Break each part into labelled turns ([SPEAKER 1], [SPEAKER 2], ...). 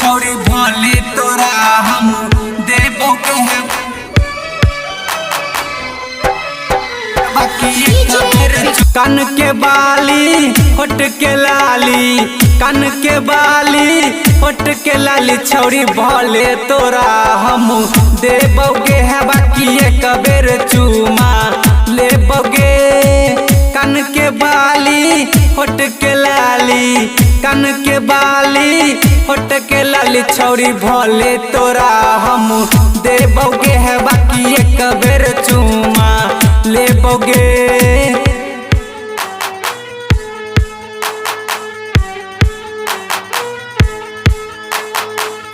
[SPEAKER 1] छौरी भले तोरा हम देबो के है, बाकी एक बेर। कान के बाली होट के लाली, कान के बाली होट के लाली, छौरी भले तोरा हम देबोगे है, बाकी एक बेर चूमा लेबोगे। कान के बाली होट के लाली, कान के बाली होट के लाली, छौरी भले तोरा हम देबोगे है, बाकी एक बेर चूमा लेबोगे।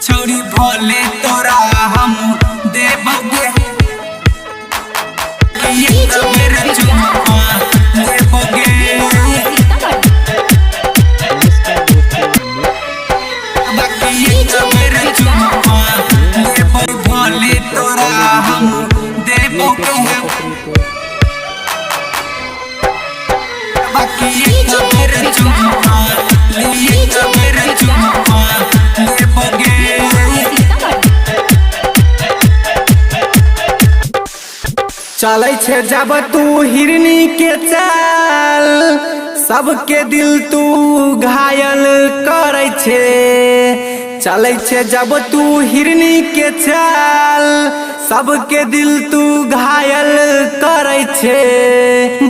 [SPEAKER 1] छौरी भले तोरा हम देबोगे, एक बेर चूमा लेबोगे। बाकी एक बेर चूमा लेबो। भले तोरा हम देबोगे है, बाकी एक बेर चूमा ले, एक बेर चूमा लेबोगे। चलै छे जब तू हिरनी के चाल, सबके दिल तू घायल करै छे। चलै छे जब तू हिरनी के चाल, सबके दिल तू घायल करै छे।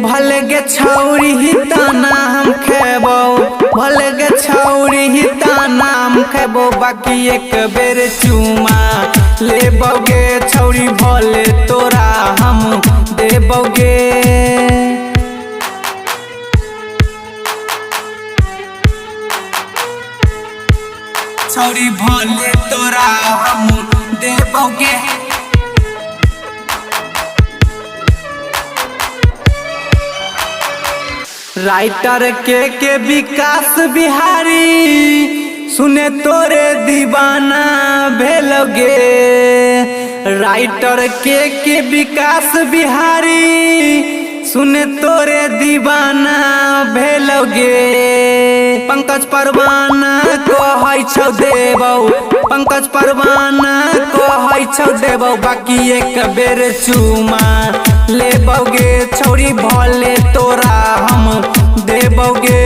[SPEAKER 1] भले गे छौरी ही ताना हम खेबौ, भले गे छौरी ही ताना हम खेबौ, बाकी एक बेर चूमा लेबोगे। छौरी भले तोरा हम देबोगे। छौरी भले तोरा हम देबोगे। राइटर के विकास बिहारी सुने तोरे दीवाना भेलोगे। राइटर के विकास बिहारी सुने तोरे दीवाना भेलोगे। पंकज परवाना कहै छौ देबौ, पंकज परवाना कहै छौ देबौ, बाकी एक बेर चूमा लेबोगे। छौरी भले तोरा हम देबोगे।